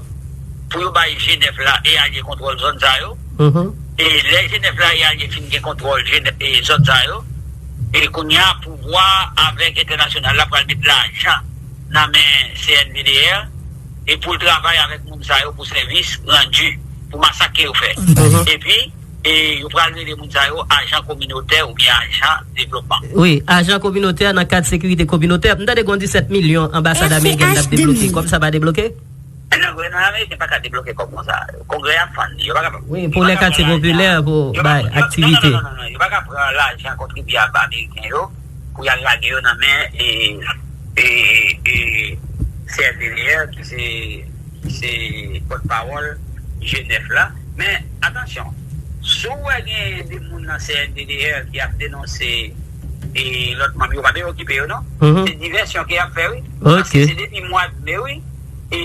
pou yo bay G nèf la e alye kontwòl zòn sa yo. E lè G nèf la e alye fin gen kontwòl G nèf, e zòn sa yo, e kounye a pouvwa avèk entènasyonal la pral met lajan nan men C N D D R e pou l travay avèk moun sa yo pou sèvis randi, pou masak ke yo fè. Epi, e yo pral rele moun sa yo ajan kominotè oubyen ajan devlopman. Wi, ajan kominotè nan kad sekirite kominotè. M tande gen disèt milyon anbasad amerikèn t ap debloke. Kòb sa pa debloke? Non, gouvènman ameriken pa ka debloke kòb konsa. Kongrè ap fann li. Yo pa ka, wi, pou lè katye popilè, pou bay aktivite. Non, non, non, non, non, yo pa ka pran lajan kontribyab ameriken yo pou y al lage yo nan men e, e, e C N D D R ki se, ki se pòtpawòl G nèf la. Men, atansyon, si w wè gen de moun nan C N D D R ki ap denonse e lòt manm yo, pa bezwen okipe yo, non. Se divèsyon ke y ap fè, wi. Paske se depi mwa de me, wi, e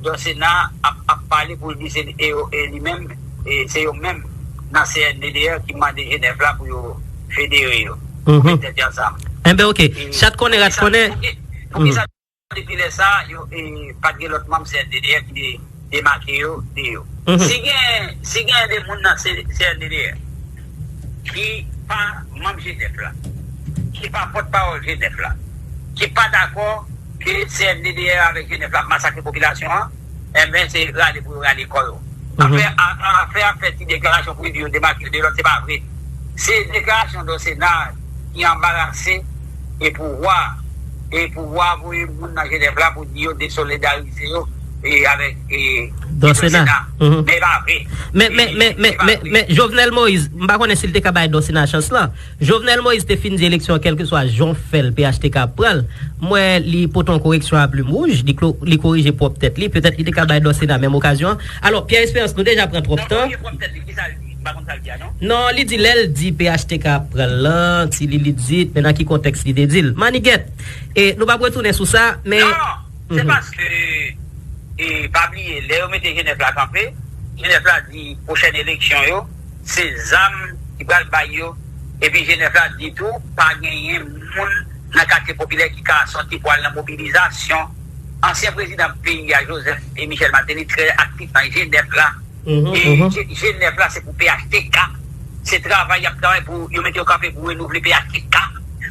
Dòsena ap, ap pale pou l di se e, e li menm, e se yo menm nan C N D D R ki mande G nèf la pou yo federe yo, pou met tèt yo ansanm. Enben, ok. Chat konnen, rat konnen. Poukisa depi lè sa a, yo, e, pa t gen lòt manm C N D D R ki de, demake yo de yo? Si gen, si gen de moun nan C-, C N D D R ki pa manm G nèf la, ki pa pòtpawòl G nèf la, ki pa dakò ke C N D D R avèk G nèf la ap masakre popilasyon an, enben, se rale pou yo rale kò yo. Afè, a, a, afè ap fè ti deklarasyon pou yo di yo demake yo de lòt, se pa vre. Se deklarasyon Dòsena ki anbarase e pouvwa, e pouvwa voye moun nan G nèf la pou di yo desolidarize yo e avèk e Dòsena. Men e pa vre. Men, men, men, men, men, men Jovenel Moïse, m pa konnen si l te ka bay Dòsena chans lan. Jovenel Moïse te fin di eleksyon an, kèlkeswa jan w fè l, P H T K ap pran l. M wè li pote yon koreksyon a plim wouj, li klo-, li korije pwòp tèt li. Petèt li te ka bay Dòsena menm okazyon an. Alò, Pierre Espérance, nou deja pran twòp tan. Non, korije pwòp tèt li, kisa l di? M pa konn sa l di a, non. Non, li di lè l di P H T K ap pran l lan, ti Lilizit, men nan ki kontèks li te di l. Manigèt, e nou p ap retounen sou sa, men. Non, se paske, e, pa bliye, lè yo mete G nèf la kanpe, G nèf la di pwochèn eleksyon yo, se zam ki pral bay yo, epi G nèf la di tou, pa genyen moun nan katye popilè ki ka sòti pou al nan mobilizasyon. Ansyen prezidan peyi a, Joseph e Michel Martelly, trè aktif nan G nèf la. E G-, G nèf la, se pou P H T K. Se travay y ap travay pou yo mete yo kanpe pou renouvle P H T K.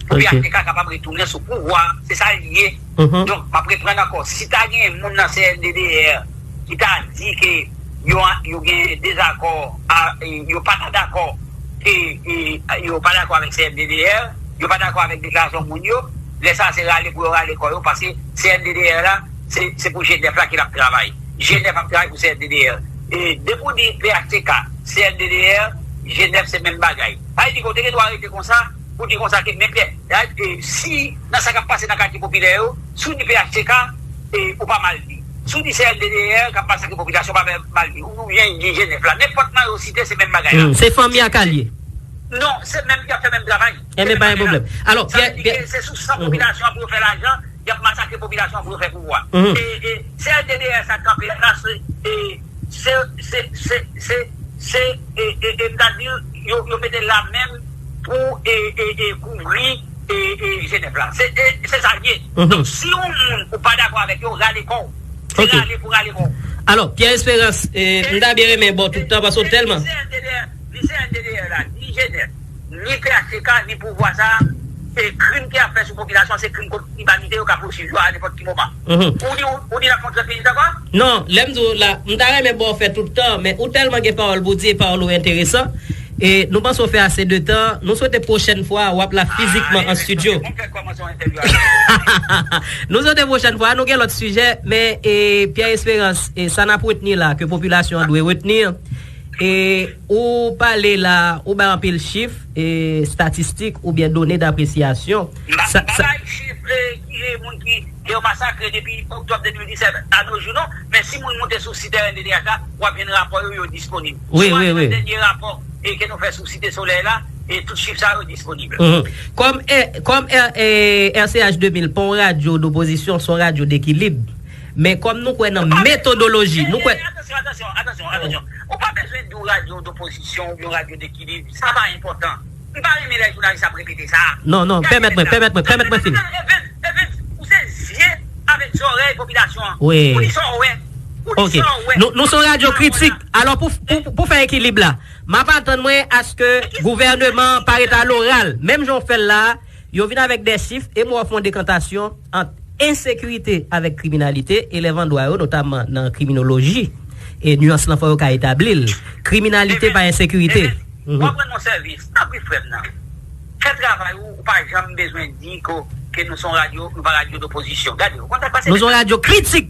Pou P H T K kapab retounen sou pouvwa. Se sa l ye. Donk, m ap reprann ankò. Si ta gen moun nan C N D D R ki ta di ke yo, yo gen dezakò, a, e, yo pa ta dakò, ke, e, yo pa dakò avèk C N D D R, yo pa dakò avèk deklarasyon moun yo, lè sa a se rale pou yo rale kò yo, paske C N D D R la, se, se pou G nèf la ke l ap travay. G nèf ap travay pou C N D D R. E depi w di P H T K, C N D D R, G nèf se menm bagay. Sa vle di ke w te gen dwa rete konsa, pou di konsa ke men Pyè, e, si nan sa k ap pase nan katye popilè yo, Si w di P H T K, e, ou pa mal di. Si w di se L D D R k ap masakre popilasyon, ou pa mal di. Ou byen di G nèf la. Nenpòt nan yo site, se menm bagay la. Hmm, se fanmi a k al ye. Non, se menm, y ap fè menm travay. Enben, pa gen pwoblèm. Alò, Pyè, Pyè, se sou san popilasyon an pou yo fè lajan, y ap masakre popilasyon an pou yo fè pouvwa. E, e, se L D D R sa k kanpe la, se, e, se, se, se, se, se, e, e, e, m ta di, yo, yo mete l la menm pou, e, e, e, kouvri, e, e, G nèf la. Se, e, se sa l ye. Donk, si yon moun ou pa dakò avèk yo, rale kò w. Se rale pou rale kò w. Alò, Pierre Espérance, e, m ta byen renmen ba w tout tan, paske w tèlman. Li se L D D R, li se L D D R la, li G nèf, ni P H T K, ni pouvwa sa a, se krim ke y ap fè sou popilasyon, se krim kont imanite, yo ka pousuiv yo a nenpòt ki moman. Ou di, ou, ou di n ap fè yon trant minit ankò? Non, lè m di w la, m ta renmen ba w fè tout tan, men ou tèlman gen pawòl pou w di e pawòl ou enteresan. E nou panse w fè ase de tan. Nou swete pwochèn fwa w ap la fizikman an estidyo. Nou swete pwochèn fwa, nou gen lòt sijè, men, e, Pierre Espérance, e, sa n ap retni la, ke popilasyon an dwe retni, e, ou pale la, ou bay anpil chif, e, estatistik oubyen done dapresyasyon. M pa, sa, m pa sa bay chif, e, ki, e, moun ki, ke yo masakre depi oktòb de mil disèt a no jou, non. Men si moun moute sou sit R N D D H la, w ap jwenn rapò yo, yo disponib. Wi, wi, wi. Si w ale nan dènye rapò, e, ke nou fè sou Site Solèy la, e tout chif sa yo disponib. Mhm. Kòm, e, kòm, e, e, R C H de mil pa yon radyo dopozisyon, se yon radyo dekilib. Men kòm nou kwè nan metodoloji, nou kwè. Atansyon, atansyon, atansyon, atansyon. Ou pa bezwen di w radyo dopozisyon oubyen radyo dekilib. Sa pa enpòtan. M pa renmen lè jounalis ap repete sa. Non, non, pèmèt mwen, pèmèt mwen, pèmèt mwen fini. Evans, Evans, ou se zye avèk zòrèy popilasyon an. Wi. Ou di sa w wè. Ou di sa w wè. Nou, nou se yon radyo kritik. Alò, pou, pou, pou fè ekilib la, m ap atann mwen aske gouvèneman an pa ret aloral. Menm jan w fè l la a, yo vin avèk de chif, e m wè w fè yon dekantasyon ant ensekirite avèk kriminalite, elèv an dwa yo, notamman nan kriminoloji, e nuans lan fò yo ka etabli l. Kriminalite pa ensekirite. Evans, w ap rann mwen sèvis. Tanpri, frè m nan. Fè travay ou, ou pa janm bezwen di ke, ke nou se yon radyo, nou pa radyo dopozisyon. Gade, ou konn sa k pase? Nou se yon radyo kritik.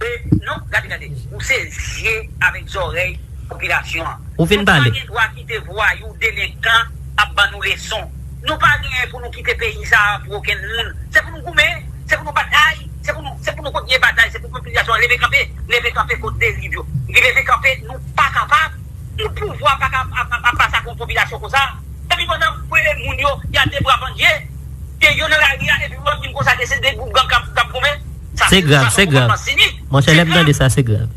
E, non, gade, gade. Ou se zye avèk zòrèy popilasyon an. Ou fin pale. Nou pa gen dwa kite vwayou, delenkan ap ban nou leson. Nou pa genyen pou nou kite peyi sa a pou okenn moun. Se pou nou goumen, se pou nou batay, se pou nou, se pou nou kontinye batay, se pou popilasyon an leve kanpe, leve kanpe kont deriv yo. Leve kanpe, nou pa kapab, yon pouvwa pa ka ap, ap, ap pase ak yon popilasyon konsa. Epi pandan premye moun yo, y a de bra pandye, ke yo nan lari a, epi lòt vin konsa ke se de gwoup gang k ap, k ap goumen. Sa se, se grav, sa se se yon grav. Konpòtman sinik. Monchè, lè m tande sa, se grav.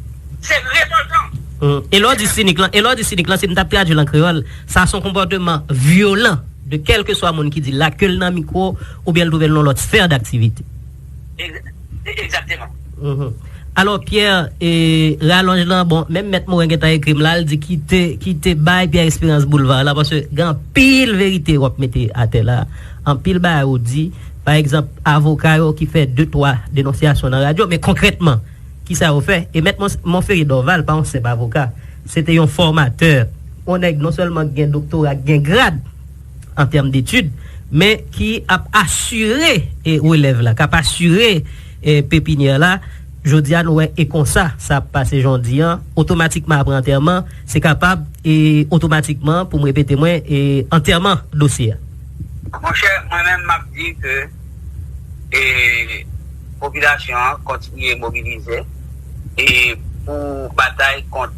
Se revòltan. Hmm. E lè w di sinik lan, e lè w di sinik lan, si m t ap tradui l an kreyòl, sa se yon konpòtman vyolan de kèlkeswa moun ki di l la, ke l nan mikwo oubyen l twouve l nan lòt sfè daktivite. Egz-, egzakteman. Mhm. Alò, Pierre, e, ralonj lan, bon, menm Mèt Moren gentan ekri m la, l di kite, kite bay Pierre Espérance boulva la, paske gen anpil verite w ap mete atè la, anpil bagay ou di. Pa egzanp, avoka yo ki fè de, twa denonsyasyon nan radyo, men konkrètman, kisa yo fè? E Mèt Mon-, Monferrier Dorval pa yon senp avoka, se te yon fòmatè, yon nèg non sèlman ki gen doktora, ki gen grad, an tèm detid, men ki ap asire, e, relèv la, k ap asire, e, pepinyè la. Jodi a, nou wè, e konsa sa ap pase jodi an, otomatikman apre antèman, se kapab, e, otomatikman, pou m repete mwen, e, antèman dosye a. Monchè, mwen menm, m ap di ke, e, popilasyon an kontinye mobilize, e, pou batay kont,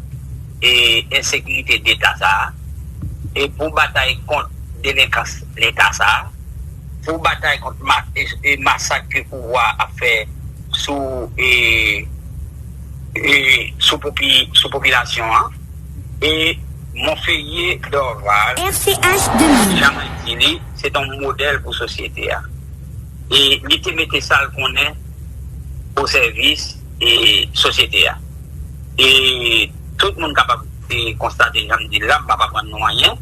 e, ensekirite deta sa a, e pou batay kont delenkans leta sa a, pou batay kont ma-, e, e masak ke pouvwa a ap fè sou, e, e, sou popi-, sou popilasyon an. E Monferrier Dorval, R C H de mil. Jan mwen di li, se t on modèl pou sosyete a. E li te mete sa l konnen o sèvis, e, sosyete a. E tout moun kapab, e, konstate, jan m di l la, m p ap aprann nou anyen.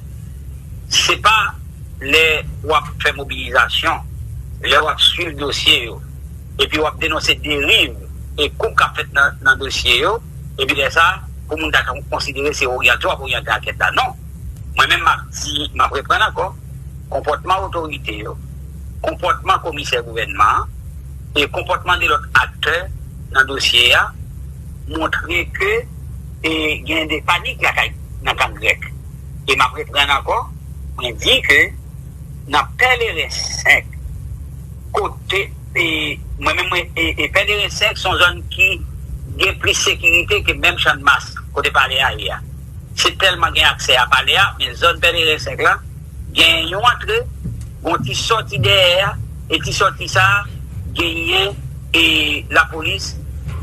Se pa lè w ap fè mobilizasyon, lè w ap swiv dosye yo, epi w ap denonse deriv e kou k ap fèt nan, nan dosye yo, epi lè sa, pou moun ta ka konsidere se oryante w ap oryante ankèt la. Non. Mwen menm, m ap di, m ap reprann ankò, konpòtman otorite yo, konpòtman komisè gouvènman an, e konpòtman de lòt aktè nan dosye a montre ke, e, gen de panik lakay, nan kan grèk. E m ap reprann ankò, mwen di ke nan pèleren senk, kote e, mwen menm, mwen, e, e Pèleren senk se yon zòn ki gen plis sekirite ke menm Channmas, kote palè a ye a. Se tèlman gen aksè a palè a, men zòn Pèleren senk la, gen yon antre, yon ti sòti dèyè a, e ti sòti sa a, genyen, e, lapolis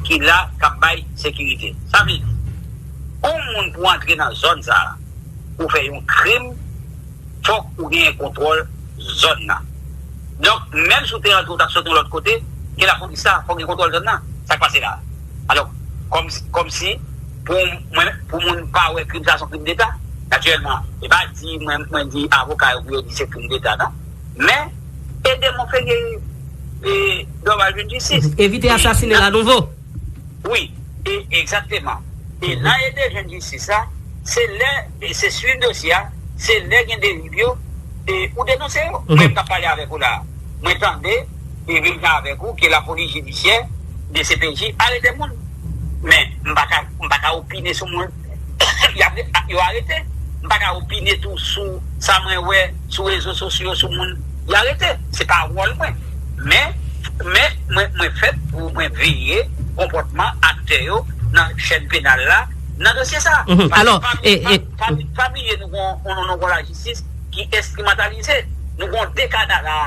ki la, k ap bay sekirite. Sa vle di, yon moun pou antre nan zòn sa a, pou fè yon krim, fòk ou genyen kontwòl zòn nan. Donk, menm si w te antre, w t ap sot yon lòt kote, gen lapolis la, fòk gen kontwòl zòn nan. Sa k pase la? Alò, kòm, kòmsi, pou mwen, pou moun pa wè krim sa, se yon krim deta. Natirèlman, e pa di mwen, mwen di avoka yo pou yo di se krim deta, non. Men, ede Monferrier, e, Dorval jwenn jistis. Evite asasinen la nouvo. Wi, e, egzakteman. E nan ede jwenn jistis la, se lè, e se swiv dosye a, se lè gen deriv yo, e ou denonse yo. Mwen menm k ap pale avèk ou la, mwen tande, e vin avèk ou, ke lapolis jidisyè, D C P J, arete moun. Men, m pa ka, m pa ka opine sou moun y ap, yo arete. M pa ka opine tou sou sa mwen wè sou rezo sosyo sou moun y arete. Se pa wòl mwen. Men, men mwen, mwen fèt pou mwen veye konpòtman aktè yo nan chèn penal la, nan dosye sa. Mhm. Paske alò, pa, e, pa, e, pa, pa bliye nou gon, nou, nou gon lajistis ki enstrimantalize. Nou gon de ka la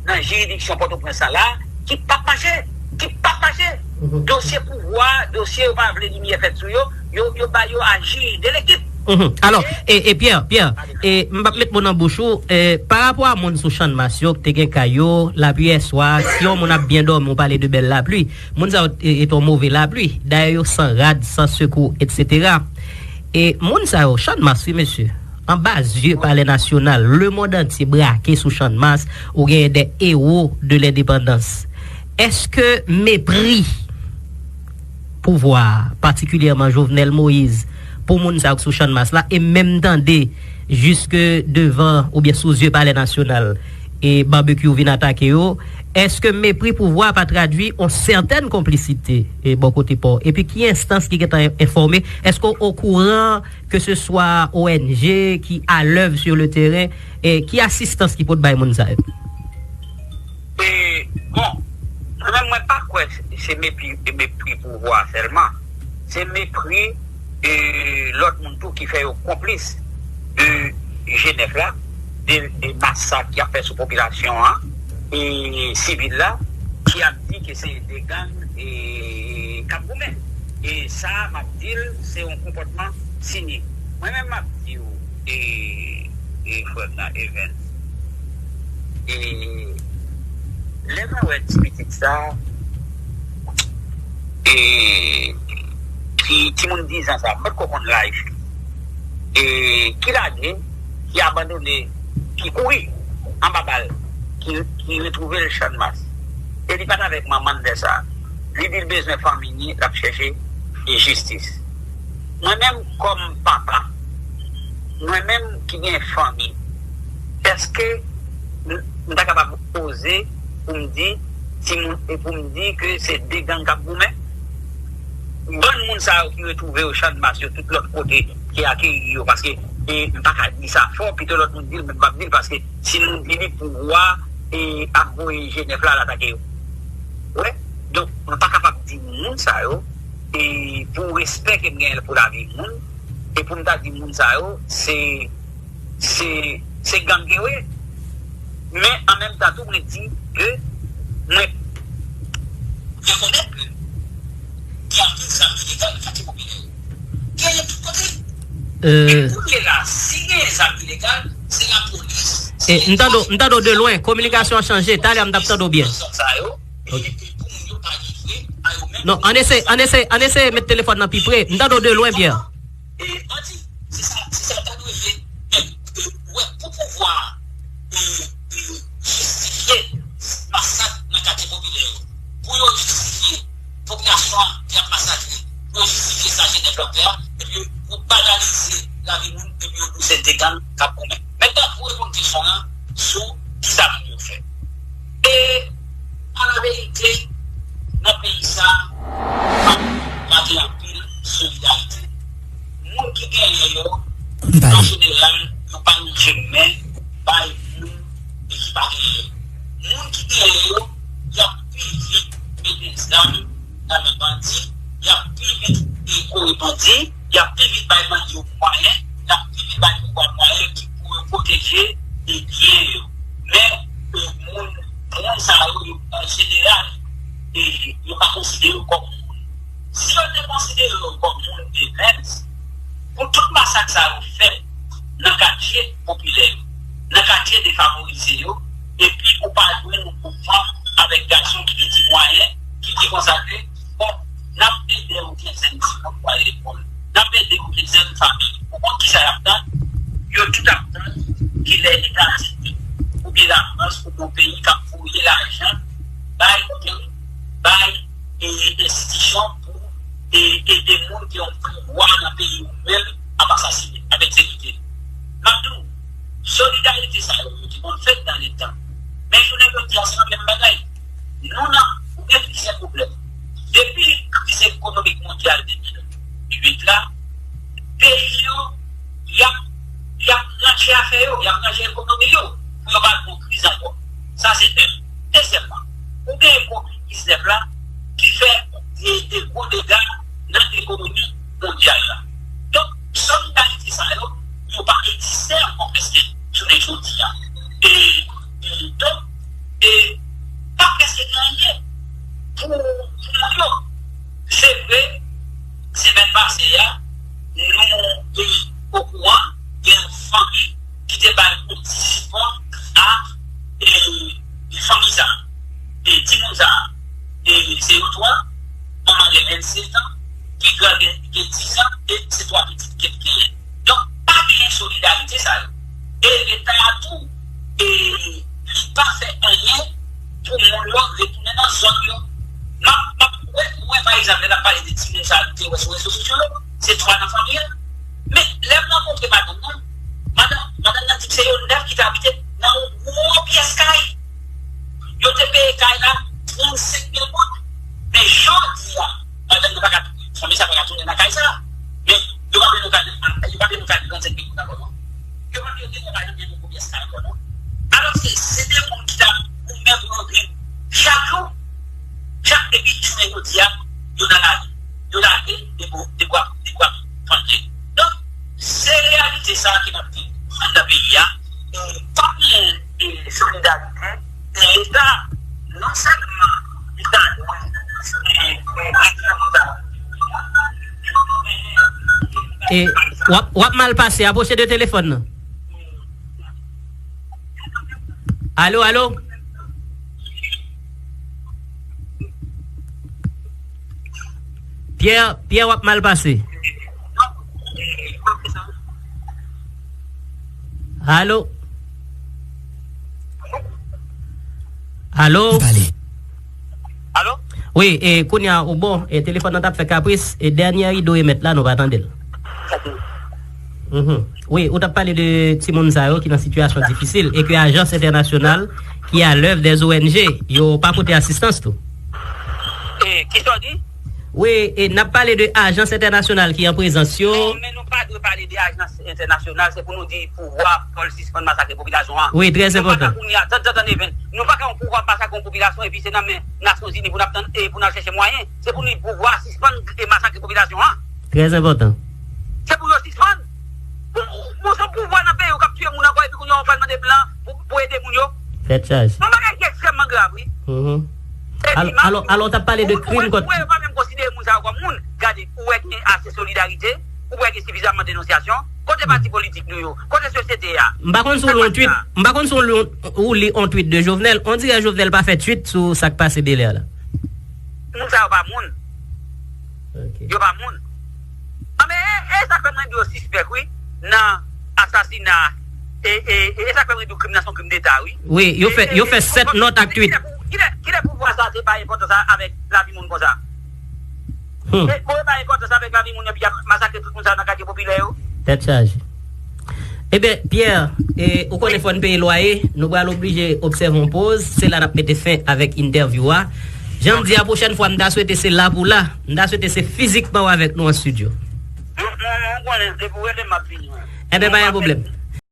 nan jiridiksyon Pòtoprens la, la ki p ap mache, ki p ap mache. Mhm. Dosye pouvwa, dosye yo pa vle limyè fèt sou yo, yo, yo ba yo aji de lekip. Mhm. Alò, e, e Pierre, Pierre, e, m p ap met mo nan bouch ou, e, pa rapò a moun sou Channmas yo, ki te gen kay yo, lapli yèswa, si yon moun ap byen dòmi, ou pale de bèl lapli, moun sa yo, e, e, te yon move lapli. Dayè, yo san rad, san sekou, etsetera. E moun sa yo, Channmas, wi, mesye, anba zye Palè Nasyonal, lemonn antye brake sou Channmas, ou genyen des héros de l'indépendance. Èske mepri pouvwa a, patikilyèman Jovenel Moïse, pou moun sa yo k sou Channmas la, e menm tande jiske devan oubyen sou zye Palè Nasyonal, e Barbecue vin atake yo, èske mepri pouvwa a pa tradui yon sètèn konplisite, e bò kote pa w? Epi ki enstans ki gentan enfòme? Èske w okouran, ke se swa O N G ki alèv sur le terrain, e ki asistans ki pot bay moun sa yo? E, bon, mwen menm, mwen pa kwè se, se mepri, mepri pouvwa sèlman. Se mepri, e, lòt moun tou ki fè yo konplis de G nèf la, de, de masak y ap fè sou popilasyon an, e sivil la, ki ap di ke se de gang, e, k ap goumen. E sa, m ap di l, se yon konpòtman sinik. Mwen menm, m ap di w, e, e frè m nan, Evens, e lè mwen wè ti pitit sa, e ki, timoun diz an sa, m potko konn laj li, e ki lage, ki abandone, ki kouri anba bal, ki, ki retwouve l Channmas. E li pa t avèk manman l lè sa a. Li di l bezwen fanmi li, l ap chèche jistis. Mwen menm, kòm papa, mwen menm ki gen fanmi, èske m, m ta kapab oze pou m di timoun, e pou m di ke se de gang k ap goumen? Bann moun sa yo ki retwouve yo Channmas yo, tout lòt kote ki akeri yo, paske, e, m pa ka di sa fò, pito lòt moun di l, men m p ap di l, paske si nou di li pouvwa, e, ap voye G nèf la al atake yo. Wè, donk, mwen pa kapab di moun sa yo, e, pou respè ke m genyen pou lavi moun, e pou m ta di moun sa yo, se, se, se gang yo ye. Men, an menm tan tou, mwen di ke mwen rekonèt ke gen anpil zam ilegal nan katye popilè yo. Genyen tout kote. E kounye la, si genyen zam ilegal, se lapolis, se... E, m tande w, m tande w de lwen, kominikasyon an chanje, talè m t ap tande w byen. Nan zòn sa yo, e, e pou moun yo pa livre a yo menm. Non, ann eseye, ann eseye, ann eseye met telefòn nan pi pre. M tande w de lwen, Pierre. E, ann di, se sa, se sa ta dwe ye. Men, e, wè, pou pouvwa a, e, e, jistifye masak nan katye popilè yo, pou yo jistifye popilasyon an ki ap masakre, pou yo jistifye sa G nèf la ap fè a, epi yo, yo banalize lavi moun, epi yo di w se de gang k ap goumen. Mentnan, pou reponn kesyon an sou kisa moun yo fè. E, an laverite, nan peyi sa a, pa gen anpil solidarite. Moun ki genyen yo, an jeneral, yo pa lonje men bay moun e ki pa genyen yo. Moun ki genyen yo, y ap pi bay bandi yo mwayen, n ap vini bay pouvwa mwayen ki pou yo pwoteje e byen yo. Men, e, moun, moun sa yo, yo, an jeneral, e, yo pa konsidere yo kòm moun. Si yo te konsidere yo kòm moun de baz, pou tout masak sa yo fèt nan katye popilè yo, nan katye defavorize yo, epi ou pa jwenn yon gouvènman avèk gason ki gen ti mwayen, ki di konsa ke, bon, n ap ede yon kenzèn timoun pou al lekòl, n ap ede yon kenzèn fanmi. Ou konn kisa y ap tann? Yo tout ap tann kilè Etazini oubyen Lafrans oubyen yon peyi k ap voye lajan bay, bay e, enstitisyon pou, e, ede moun ki gen pouvwa nan peyi ou menm ap asasinen, ap egzekite. M ap di w, solidarite sa yo, yo te konn fèt nan letan. Men jounen jodi a, se pa menm bagay. Nou nan, nou gen plizyè pwoblèm. Depi kriz ekonomik mondyal de mil uit la, peyi yo, y ap, y ap ranje afè yo, y ap ranje ekonomi yo, pou yo pa nan kriz ankò. Sa se youn. Dezyèmman, ou gen kovid diznèf la ki fè de, de gwo dega nan ekonomi mondyal la. Donk, solidarite sa yo, yo pa egziste ankò prèske jounen jodi a. E, e donk, e pa prèske gen anyen pou, pou moun yo. Se vre, semèn pase a, nou te okouran, gen yon fanmi ki te bay yon ti sipò a, e, fanmi sa, e, timoun sa, e, se yo twa, manman gen vennsenk an, pi gran gen, gen diz an, e se twa pitit ke l genyen. Donk, pa genyen solidarite sa yo. E Leta a tou, e, li pa fè anyen pou moun yo retounen nan zòn yo. M ap, m ap, wè, wè, pa egzanp, lè n ap pale de timoun sa yo, te wè sou rezo sosyo yo, se twa nan fanmi an. Men, lè m rankontre madanm nan, madanm, madanm nan di m se yo nèf ki te abite nan yon gwo pyès kay. Yo te peye kay la trannsenk mil goud. Men jodi a, madanm nan pa ka, fanmi sa pa ka tounen nan kay sa. Men yo pa vle nou ka, yo pa vle nou ka trannsenk mil goud ankò non. Yo pa vle nou ka nan yon pyès kay ankò non. Alòske se de moun ki ta goumen pou yo viv chak jou, chak depi jounen jodi a, yo nan lari. Yo lage de bwa, de bwa, de bwa pandye. Donk, se reyalite sa a ke n ap viv anndan peyi a. E pa gen, e, solidarite, e Leta, non sèlman li ta dwe, e, e, e, E w ap, w ap mal pase, apwoche de telefòn nan. Alo, alo? Pierre, Pierre, w ap mal pase. Alo? Alo? Alo? Wi, e kounye a ou bon, e telefòn nan t ap fè kapris, e dènye rido e mèt la, nou pa tande l. Mhm. Wi, ou t ap pale de timoun sa yo ki nan sitiyasyon difisil e ke ajans entènasyonal ki alèv dèz O N G, yo pa pote asistans tou. E, kisa w di? Wi, e n ap pale de ajans entènasyonal ki an prezans yo. Non, men nou pa dwe pale de ajans entènasyonal, se pou nou di pouvwa fò l sispann masakre popilasyon an. Wi, trè enpòtan. Nou pa ka kounye a, tann, tann, tann, Even. Nou pa ka yon pouvwa masakre yon popilasyon epi se nan men Nasyonzini pou n ap tann e pou n al chèche mwayen. Se pou nou di pouvwa sispann e masakre popilasyon an. Trè enpòtan. Se pou yo sispann. Pou, pou se yon pouvwa nan peyi w k ap tiye moun ankò epi kounye a w pral mande blan pou, pou ede moun yo. Tèt chaje. Se yon bagay ki ekstrèmman grav, wi. Mhm. Epi, m ap di w, ou, ou, ou wè, yo pa menm konsidere moun sa yo kòm moun. Gade, ou wè gen ase solidarite, ou wè gen sifizaman denonsyasyon. Kote pati politik nou yo? Kote sosyete a? M pa konn si w li yon tweet, m pa konn si w li yon, ou li yon tweet de Jovenel. On dirè Jovenel pa fè tweet sou sa k pase Bèlè a la. Moun sa yo pa moun. Ok. Yo pa moun. Anben, e, e sa k fè mwen di yo sispèk, wi, nan asasina, e, e, e sa k fè mwen di w krim nan se yon krim deta, wi. Wi, yo fè, yo fè sèt nòt ak tweet. Kilè, kilè, kilè pouvwa sa te bay enpòtans avèk lavi moun konsa? Hmm. E, bon, yo bay enpòtans avèk lavi moun, epi y ap masakre tout moun sa yo nan katye popilè yo. Tèt chaje. Ebyen, Pierre, e, ou konnen fò n peye lwaye, nou pral oblije obsève yon poz, se la n ap mete fen avèk entèvyou a. Jan m di a, pwochèn fwa, m ta swete se la pou la, m ta swete se fizikman w avèk nou an estidyo. Mwen, mwen, mwen konnen, depi w rele m, m ap vini, mwen. Enben, pa gen pwoblèm.